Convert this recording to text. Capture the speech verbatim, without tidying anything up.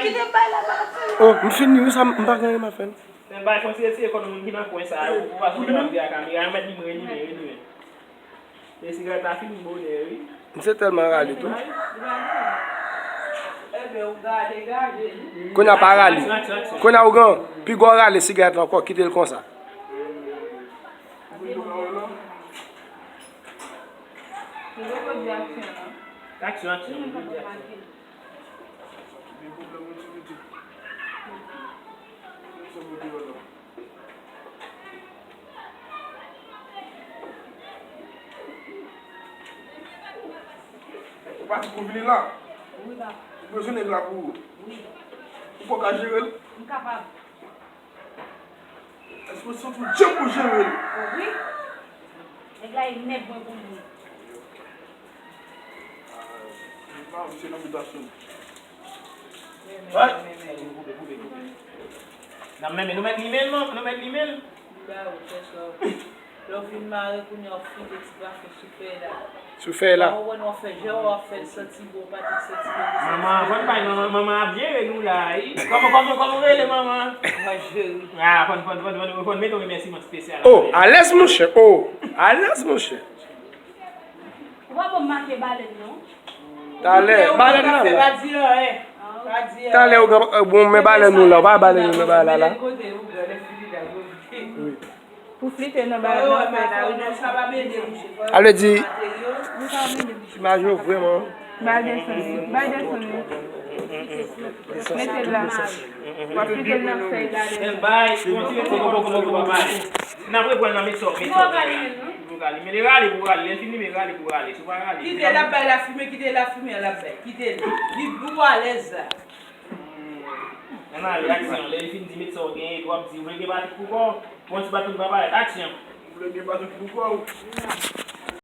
Kite bay la, pa ap fè. Oh, m fini wi, sa m pa gen anyen m ap fè. Men bay fon ti retire kò nan moun ki nan kwen sa yo, pou pa sot ap vye a kamera, yo mèt limen, limen, limen. E sigarèt la fini bonè wi. M se tèlman rale tou. Ebyen, ou gade, gade. Kounye a pa rale. Kounye a ougan, pi gwo rale sigarèt la ankò, kite l konsa. Aksyon, aksyon. Ou pati pou vini la? Wi, papa. Ou bezwen nèg la pou ou? Wi. Ou poko ka jere l? M kapab. Èske w santi w djanm pou jere l? Wi. Nèg la e nèg mwen pou li. Ah, misye nan bitasyon. Nan men, men nou mèt limen l, non? Nou mèt limen l. Ba ou fè sa. Lè w fin mare, kounye a w file ti pafen sou fèy la. Sou fèy la. Ou konprann, w ap fè jan w ap fè l santi bon, w pa t santi bon. Manman, fò n bay manman, manman ap jere nou la, wi. Kòman, kòman, kòman w rele manman? Mwen jere. Ah, fò n, fò n, fò n, fò n, fò n mete yon remèsiman espesyal. Oh, alèz monchè, oh, alèz monchè. Ou pa bon make balèn non. Talè, balèn nan la. Talè ou gen, bon, men balèn nou la, ou pa balèn nou nan bagay la la. Wi. Pou flite nan bagay nan fè la, wi. Sa vle di, imaj yo vrèman. Bay desann, bay desann, wi. Mete l la. W ap flite l nan fèy la. Bay, yon ti mete poko, poko, papa. N ap reprann nan, met sa, met sa. Pou rale, men li rale pou rale. Lè l fin limen, rale pou rale. Si w pa rale. Kite l ap bay lafimen, kite lafimen l ap bay. Kite l. Li dou alèz la. Ann ale, aksyon. Lè li fin di met sa w genyen, w ap di, ou vle gen patik pou kò w? Pran ti baton nan parèt. Aksyon. Ou vle gen patik pou kò w?